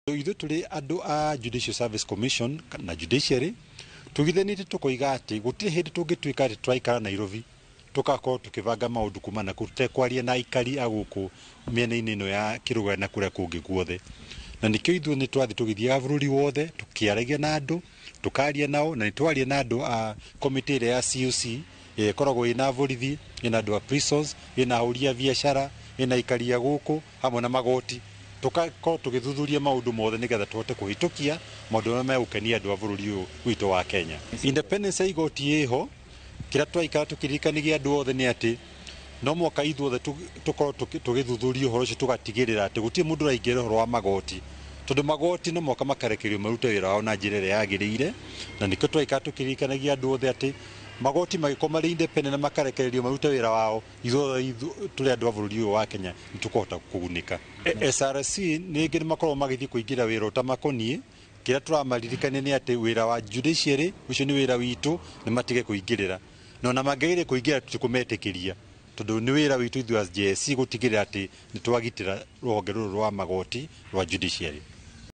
Ithuĩ tũrĩ andũ a Judicial Service Commission na judiciary tugithanĩte tũkoiga atĩ gũtirĩ hĩndĩ tũngĩtuĩka atĩ tũraikara Nairobi tũgakorwo tũkĩbanga maũndũ kuma na kũu tũtekwaria na aikari a gũkũ mĩena-inĩ ĩno ya Kĩrũga na kũrĩa kũngĩ guothe. Na nĩkĩo ithuĩ nĩ twathiĩ tũgĩthiaga bũrũri wothe tũkĩaragia na andũ, tũkaria nao, na nĩ twaria na andũ a komĩtĩ ĩrĩa ya COC ĩrĩa ĩkoragwo ĩna borithi, ĩna andũ a prisons, ĩna ahũri a biacara, ĩna aikari a gũkũ hamwe na magoti, tũgakorwo tũgĩthuthuria maũndũ mothe nĩgetha tũhote kũhĩtũkia maũndũ marĩa megũkenia andũ a bũrũri ũyũ witũ wa Kenya. Independence ya igoti ĩho, kĩrĩa twaikara tũkĩririkanagia andũ othe nĩ atĩ no mwaka ithuothe tũkorwo tũgĩthuthuria ũhoro ũcio, tũgatigĩrĩra atĩ gũtirĩ mũndũ ũraingĩra ũhoro wa magoti, tondũ magoti no mwaka makarekererio marute wĩra wao na njĩra ĩrĩa yagĩrĩire. Na nĩkĩo twaikara tũkĩririkanagia andũ othe atĩ magoti magĩkorwo marĩ independent na makarekererio marute wĩra wao, ithuothe tũrĩ andũ a bũrũri ũyũ wa Kenya nĩ tũkũhota kũgunĩka. SRC ningĩ nĩ makoragwo magĩthiĩ kũingĩra wĩra ũtamakoniĩ. Kĩrĩa tũramaririkania nĩ atĩ wĩra wa judiciary ũcio nĩ wĩra witũ, nĩ matige kũingĩrĩra, na ona mangĩgeria kũingĩra tũtikũmetĩkĩria, tondũ nĩ wĩra witũ ithuĩ as JSC gũtigĩrĩra atĩ nĩ twagitĩra rũhonge rũrũ rwa magoti rwa judiciary.